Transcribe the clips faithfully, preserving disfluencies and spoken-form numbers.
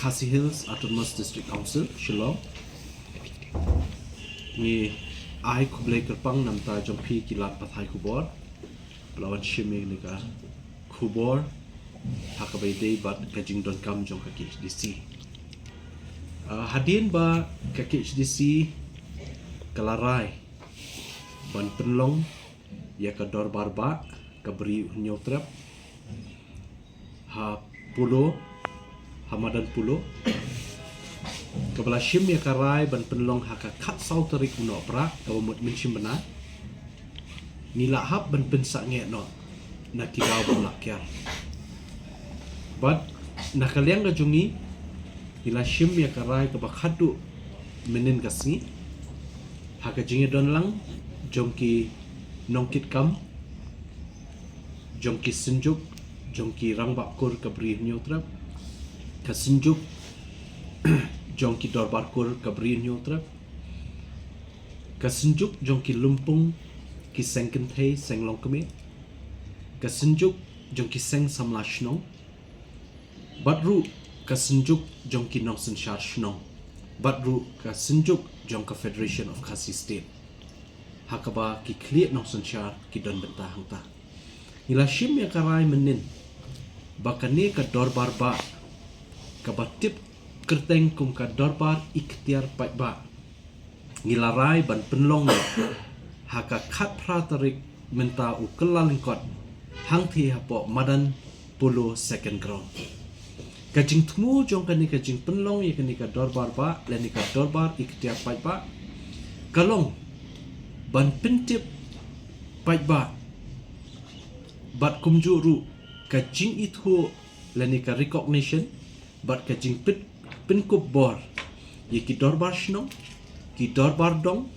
Khasi Hills Autonomous District Council, Shillong. Ngi ai khublei kyrpang namar jong phi ki lad pathai khubor ba la wan shim ïa kane ka khubor ha kaba ïadei bad ka jingdonkam jong ka K H A D C. Ah, hadien ba ka K H A D C ka la rai ban pynlong ïa ka dorbar bah ka Bri u Hynñiewtrep ha Polo, ha madan Polo, kaba la shim ïa ka rai ban pynlong ha ka khatsaw tarik u Nohprah kaba mut mynshim bnai, ngi la hap ban pynsangeh noh na ki daw ba la kiar. Bad na ka liang ka jong ngi, ngi la shim ïa ka rai kaba khadduh mynnin ka sngi ha ka jingïadon lang jong ki nongkitkam, jong ki synjuk, jong ki rangbah kur ka Bri u Hynñiewtrep, ka synjuk jong ki dorbar kur ka Bri u Hynñiewtrep, ka synjuk jong ki lympung, ki seng kynthei, seng longkmie, ka synjuk jong ki seng samla shnong, bad ruh ka synjuk jong ki nongsynshar shnong, bad ruh ka synjuk jong ka Federation of Khasi State, ha kaba ki khlieh nongsynshar ki don bynta hangta. Ngi la shim ïa ka rai mynnin ba kane ka dorbar bah kaba tip kyrteng kum ka Dorbar Ikhtiar Paidbah, ngi la rai ban pynlong ha ka khatphra tarik mynta u Kyllalyngkot, hangthie hapoh madan Polo Second Ground. Ka jingthmu jong kane ka jingpynlong ïa kane ka dorbar bah lane ka Dorbar Ikhtiar Paidbah ka long ban pyntip paidbah bad kumjuh ruh ka jingithuh lane ka recognition bad ka jingpyn, pynkup bor ïa ki dorbar shnong, ki dorbar dong,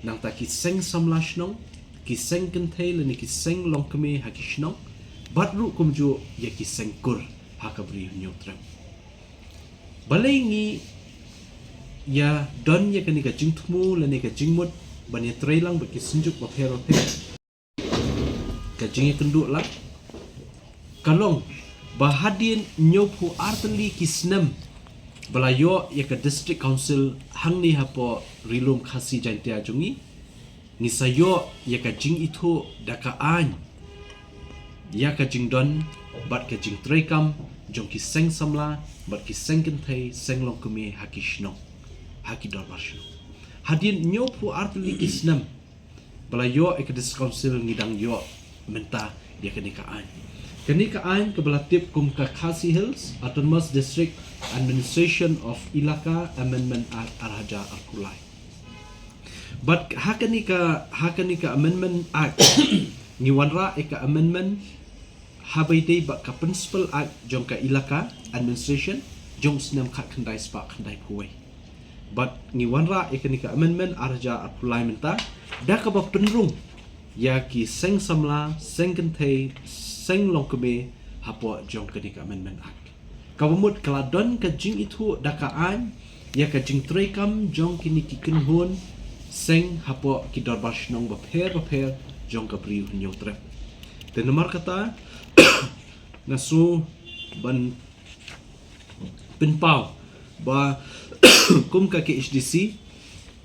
nangta ki seng samla shnong, ki seng kynthei lane ki seng longkmie ha ki shnong, bad ruh kumjuh ïa ki seng kur ha ka Bri u Hynñiewtrep. Balei ngi ïa don ïa kane ka jingthmu lane ka jingmut ban ïatreilang bad ki synjuk bapher bapher? Ka jingïakynduh lah ka long ba hadien hynñiewphew artylli ki snem ba la ïoh ïa ka District Council hangne hapoh Ri Lum Khasi Jaiñtia jong ngi, ngi sa ïoh ïa ka jingithuh da ka aiñ ïa ka jingdon bad ka jingtreikam jong ki seng samla bad ki seng kynthei, seng longkmie ha ki shnong, ha ki dorbar shnong. Hadien hynñiewphew artylli ki snem ba la ïoh ïa ka District Council, ngi dang ïoh mynta ïa kane ka aiñ. Kane ka aiñ kaba la tip kum ka Khasi Hills Autonomous District Administration of Elaka Amendment Act ar hajar arphew lai. Bad ha kane ka, ha kane ka Amendment Act ngi wanrah ïa ka amendment haba ïadei bad ka Principal Act jong ka Elaka Administration jong u snem khatkhyndai spah khyndaiphew wei. Bad ngi wanrah ïa kane ka amendment ar hajar arphew lai mynta da kaba pynrung ïa ki seng samla, seng kynthei, seng longkmie hapoh jong kane ka Amendment Act. Kaba mut ka la don ka jingithuh da ka aiñ ïa ka jingtreikam jong kine ki kynhun seng hapoh ki dorbar shnong bapher bapher jong ka Bri u Hynñiewtrep. Te namar kata nga sngew ban pynpaw ba kum ka K H A D C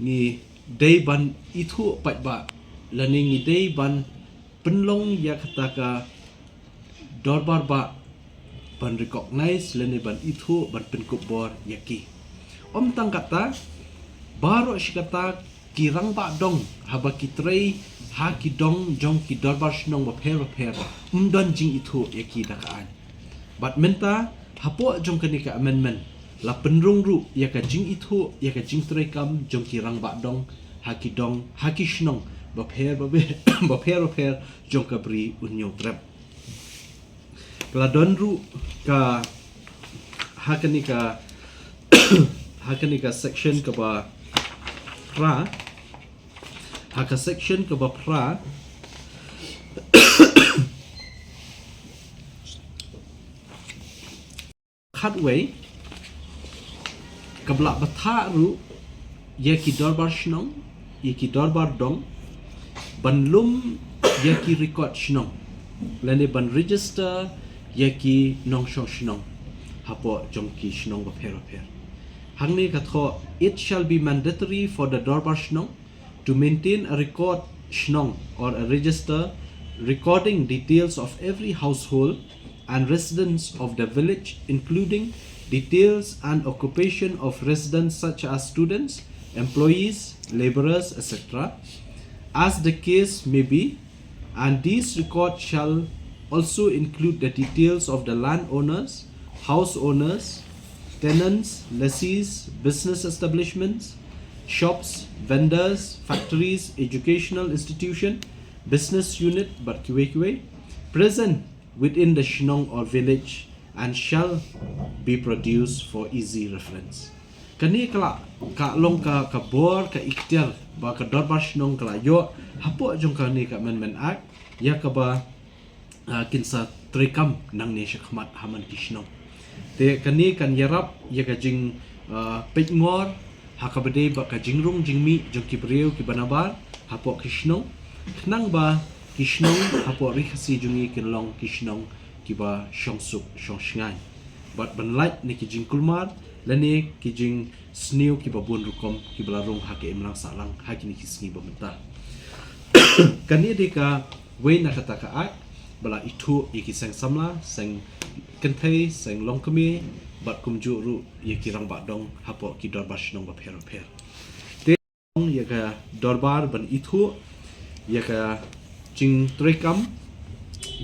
ngi dei ban ithuh paidbah lane ngi dei ban pynlong ïa kata ka dorbar bah ban recognize lane ban ithuh, ban pynkup bor ïa ki. Ym tang kata, baroh shi katta ki rangbah dong haba ki trei ha ki dong jong ki dorbar shnong bapher bapher, ym don jingithuh ïa ki da ka aiñ. Bad mynta hapoh jong kane ka amendment la pynrung ruh ïa ka jingithuh, ïa ka jingtreikam jong ki rangbah dong ha ki dong, ha ki shnong bapher bapher, bapher bapher jong ka Bri u Hynñiewtrep. Ka la don ruh ka, ha kane ka, ha kane ka section kaba phra, ha ka section kaba phra, khatwei, kaba la bthah ruh ïa ki dorbar shnong, ïa ki dorbar dong ban lum ïa ki record shnong lane ban register ïa ki nongshong shnong hapoh jong ki shnong bapher bapher. Hangne ka thoh, it shall be mandatory for the Dorbar Shnong to maintain a record shnong or a register recording details of every household and residents of the village, including details and occupation of residents such as students, employees, labourers, et cetera, as the case may be, and these records shall also include the details of the landowners, house owners, tenants, lessees, business establishments, shops, vendors, factories, educational institution, business unit, bad kiwei kiwei, present within the shnong or village and shall be produced for easy reference. Kane ka la, ka long ka, ka bor, ka ikhtiar ba ka Dorbar Shnong ka la ïoh hapoh jong kane ka Amendment Act, ïa kaba, ah, kin sa treikam nangne shakhmat ha man ki shnong. Te kane kan ïarap ïa ka jing, ah, peit ngor ha kaba dei bad ka jingrung jingmih jong ki briew kiba nabar hapoh ki shnong, khnang ba ki shnong hapoh Ri Khasi jong ngi kin long ki shnong kiba shongsuk shongshngaiñ bad ban lait na ki jingkulmar lane ki jingsniew kiba bun rukom kiba la rung ha ka imlang sahlang ha kine ki sngi ba mynta. Kane dei kawei na kata ka Act ba la ithuh ïa ki seng samla, seng kynthei, seng longkmie bad kumjuh ruh ïa ki rangbah dong hapoh ki Dorbar Shnong bapher bapher. Te ïa ka Dorbar ban ithuh ïa ka jingtreikam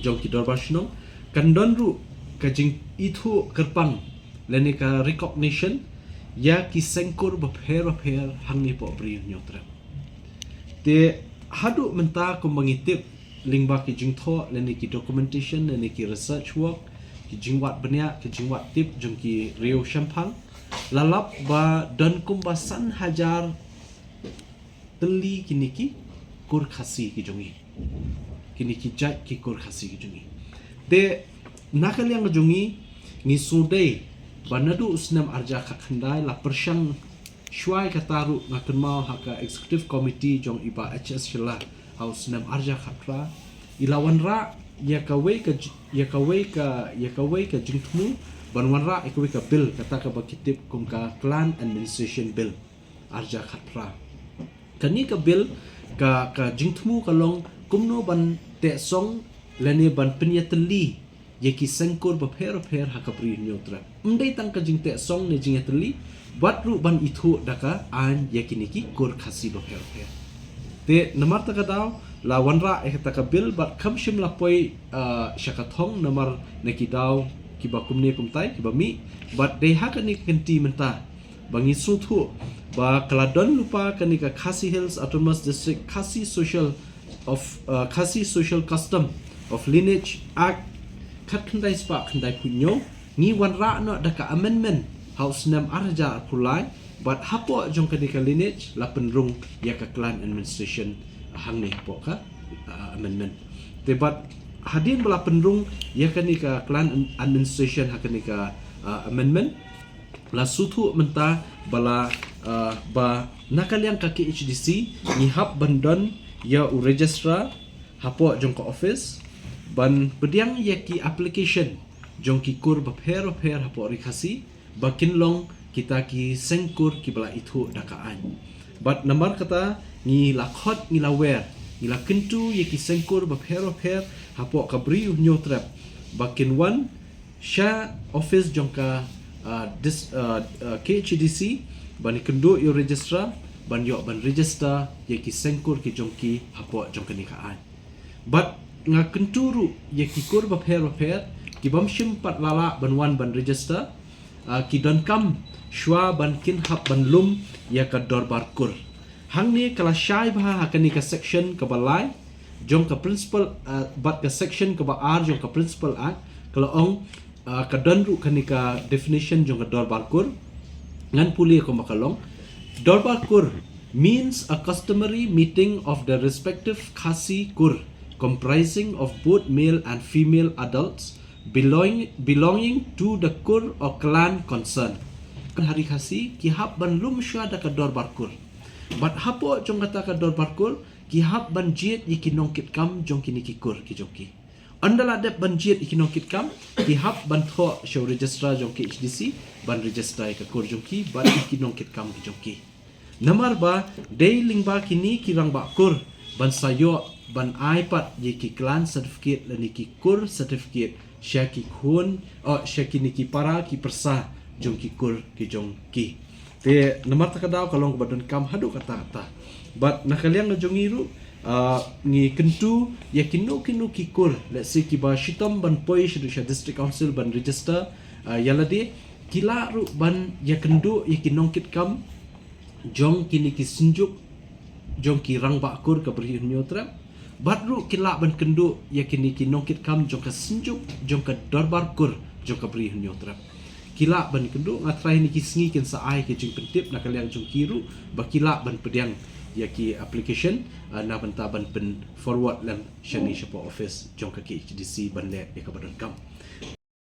jong ki Dorbar Shnong, kan don ruh ka jingithuh kyrpang lane ka recognition ïa ki seng kur bapher bapher hangne hapoh Bri u Hynñiewtrep. Te haduh mynta kumba ngi tip lyngba ki jingthoh lane ki documentation lane ki research work, ki jingwad bniah, ki jingwad tip jong ki riew shemphang, la lap ba don kumba san hajar tylli kine ki kur Khasi ki jong ngi, kine ki jait ki kur Khasi ki jong ngi. Te na ka liang ka jong ngi, ngi sngewdei ba naduh u snem arhajar khatkhyndai la pyrshang shuwa ïa kata ruh, nga kynmaw ha ka executive committee jong i Bah H S Shylla ha u snem arhajar khatphra, i la wanrah ïa kawei ka j-, ïa kawei ka, ïa kawei ka jingthmu ban wanrah ïa kawei ka bill, kata kaba ki tip kum ka Clan Administration Bill arhajar khatphra. Kane ka bill, ka, ka jingthmu ka long kumno ban teh song lane ban pynïatylli ïa ki seng kur bapher bapher ha ka Bri u Hynñiewtrep. Ym dei tang ka jingteh song ne jingïatylli, bad ruh ban ithuh da ka aiñ ïa kine ki kur Khasi bapher bapher. Te namar kata ka daw la wanrah ïa kata ka bill bad kam shym la poi, ah, sha ka thong namar na ki daw kiba kumne kumtai kiba mih, bad dei ha kane ka kynti mynta ba ngi sngewthuh ba ka la don lypa kane ka Khasi Hills Autonomous District Khasi Social of, uh, Khasi Social Custom of Lineage Act khatkhyndai spah khyndaiphew hynñiew, ngi wanrah noh da ka amendment ha u snem arhajar arphew lai, bad hapoh jong kane ka lineage la pynrung ïa ka clan administration, uh, hangne hapoh ka, uh, amendment. Te bad hadien ba la pynrung ïa kane ka clan administration ha kane ka, uh, amendment, la sngewthuh mynta ba la, uh, ba na ka liang ka K H D C ngi hap ban don ïa u registrar hapoh jong ka office ban pdiang ïa ki application jong ki kur bapher bapher hapoh Ri Khasi ba kin long kita ki seng kur kiba la ithuh da ka aiñ. Bad namar kata ngi la khot, ngi la wer, ngi la kyntu ïa ki seng kur bapher bapher hapoh ka Bri u Hynñiewtrep ba kin wan sha office jong ka, uh, dis-, uh, uh, K H D C ban ïakynduh ïa u registrar ban ïoh ban register ïa ki seng kur ki jong ki hapoh jong kane ka aiñ. Bad nga kyntu ruh ïa ki kur bapher bapher ki bym shym pat la lah ban wan ban register, uh, ki donkam shuwa ban kin hap ban lum ïa ka dorbar kur. Hangne ka la shai bha ha kane ka section kaba lai jong ka Principal, uh, bad ka section kaba ar jong ka Principal Act ka la ong, uh, ka don ruh kane ka definition jong ka dorbar kur. Ngan pule kumba ka long. Dorbar kur means a customary meeting of the respective Khasi kur comprising of both male and female adults belong, belonging to the kur or clan concerned. Ha Ri Khasi ki hap ban lum shuwa da ka dorbar kur. Bad hapoh jong kata ka dorbar kur ki hap ban jied ïa ki nongkitkam jong kine ki kur ki jong ki. Ynda la dep ban jied ïa ki nongkitkam, ki hap ban thoh sha u registrar jong K H D C ban register ïa ka kur jong ki bad ïa ki nongkitkam ki jong ki. Namar ba dei lyngba kine ki rangbah kur ban sa ïoh ban ai pat ïa ki clan certificate lane ki kur certificate sha ki khun, oh, sha kine ki para ki pyrsa jong ki kur ki jong ki. Te namar kata ka daw ka long kaba donkam haduh katta katta. Bad na ka liang ka jong ngi ruh, ah, ngi kyntu ïa kino kino ki kur, let's say kiba shitom ban poi shaduh sha District Council ban register, ah, ïa lade, ki lah ruh ban ïakynduh ïa ki nongkitkam jong kine ki synjuk jong ki rangbah kur ka Bri Hynñiewtrep. Bad ruh ki lah ban kynduh ïa kine ki nongkitkam jong ka synjuk jong ka dorbar kur jong ka Bri Hynñiewtrep. Ki lah ban kynduh, nga tharai ha kine ki sngi kin sa ai ka jingpyntip na ka liang jong ki ruh ba ki lah ban pdiang ïa ki application, ah, na bynta ban pyn forward lem shane shapoh office jong ka K H D C ban leh ïa kaba donkam.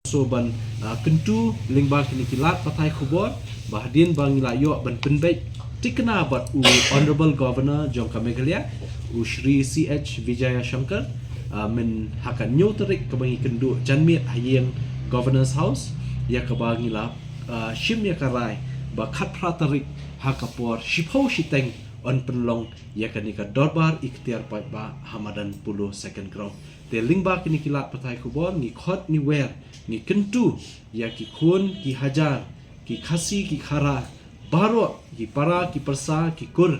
So ban, ah, kyntu lyngba kine ki lad pathai khubor ba hadien ba ngi la ïoh ban pynbeit thikna bad u Honourable Governor jong ka Meghalaya, u Shri C H Vijayashankar, ah, mynha ka hynñiew tarik kaba ngi kynduh janmiet ha ïing Governor's House, ïa kaba ngi la, ah, shim ïa ka rai ba khatphra tarik ha ka por shiphew shiteng yn pynlong ïa kane ka dorbar ikhtiar paidbah ha madan Polo Second Ground. Te lyngba kine ki lad pathai khubor ngi khot ngi wer, ngi kyntu ïa ki khun ki hajar, ki Khasi ki Khara, baroh ki para ki pyrsa, ki kur,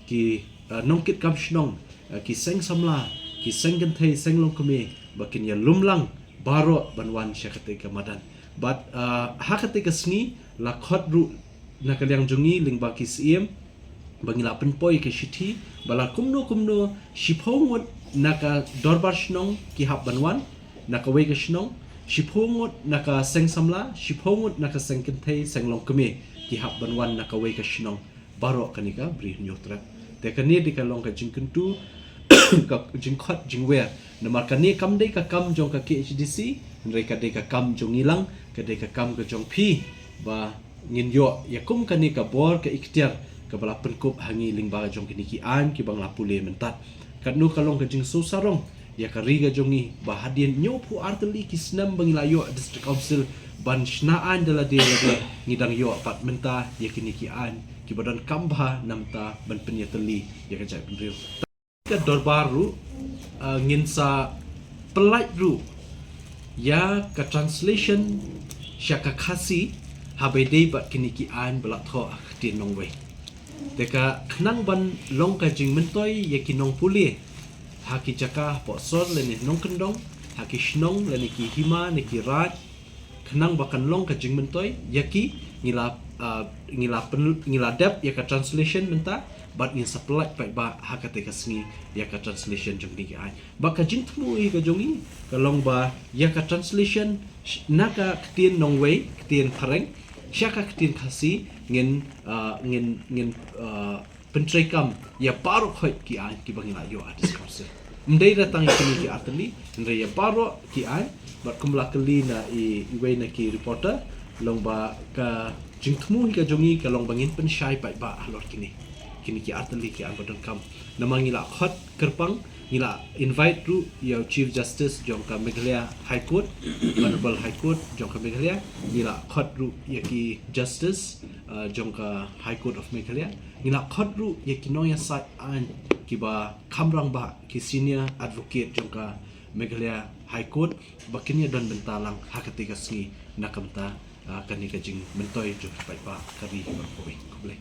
ki, ah, nongkitkam shnong, ah, ki seng samla, ki seng kynthei, seng longkmie, ba kin ïalum lang baroh ban wan sha kata ka madan. Bad, ah, ha kata ka sngi la khot ruh na ka liang jong ngi lyngba ki syiem ba ngi la pynpoi ka shithi ba la kumno kumno shiphew ngut na ka dorbar shnong ki hap ban wan na kawei ka shnong, shiphew ngut na ka seng samla, shiphew ngut na ka seng kynthei, seng longkmie ki hap ban wan na kawei ka shnong baroh kane ka Bri Hynñiewtrep. Te kane dei ka long ka jingkyntu, ka jingkhot jingwer. Namar kane kam dei ka kam jong ka K H D C, hynrei ka dei ka kam jong ngi lang, ka dei ka kam ka jong phi, ba ngin ïoh ïa kum kane ka bor ka ikhtiar kaba la pynkup ha ngi lyngba jong kine ki aiñ kiba ngi la pule mynta. Katno ka long ka jingsngewsarong ïa ka ri ka jong ngi ba hadien hynñiewphew ar tylli ki snem ba ngi la ïoh District Council ban shna aiñ da lade lade, ngi dang ïoh pat mynta ïa kine ki aiñ kiba donkam bha namar ban pynïatylli ïa ka jaitbynriew. Ka dorbar ruh, ah, ngin sa pynlait ruh ïa ka translation sha ka Khasi haba ïadei bad kine ki aiñ ba la thoh ha ka ktien nongwei. Te ka khnang ban long ka jingmyntoi ïa ki nongpule ha ki jaka hapoh sor lane nongkyndong, ha ki shnong lane ki hima ne ki raid, khnang ba kan long ka jingmyntoi ïa ki, ngi la, ah, ngi la pyn-, ngi la dep ïa ka translation mynta bad ngin sa pynlait paidbah ha kata ka sngi ïa ka translation jong kine ki aiñ. Bad ka jingthmu hi ka jong ngi ka long ba ïa ka translation sh-, na ka ktien nongwei, ktien phareng, sha ka ktien Khasi, ngin, ah, ngin, ngin, ah, pyntreikam ïa baroh khoit ki aiñ kiba ngi la ïoh ha District Council. Ym dei re tang ïa kine ki ar tylli, hynrei ïa baroh ki aiñ. Bad kum la kylli na i, iwei na ki reporter, long ba ka jingthmu hi ka jong ngi ka long ba ngin pynshai paidbah halor kine, kine ki ar tylli ki aiñ ba donkam. Namar ngi la khot kyrpang, ngi la invite ruh ïa u Chief Justice jong ka Meghalaya High Court, Honourable High Court jong ka Meghalaya, ngi la khot ruh ïa ki Justice, uh, jong ka High Court of Meghalaya, ngi la khot ruh ïa ki nongïasaid aiñ kiba kham rangbah, ki senior advocate jong ka Meghalaya High Court, ba kin ïa don bynta lang ha kata ka sngi na ka bynta, uh, kane ka jingmyntoi jong ki paidbah ka ri baroh kawei. Khublei.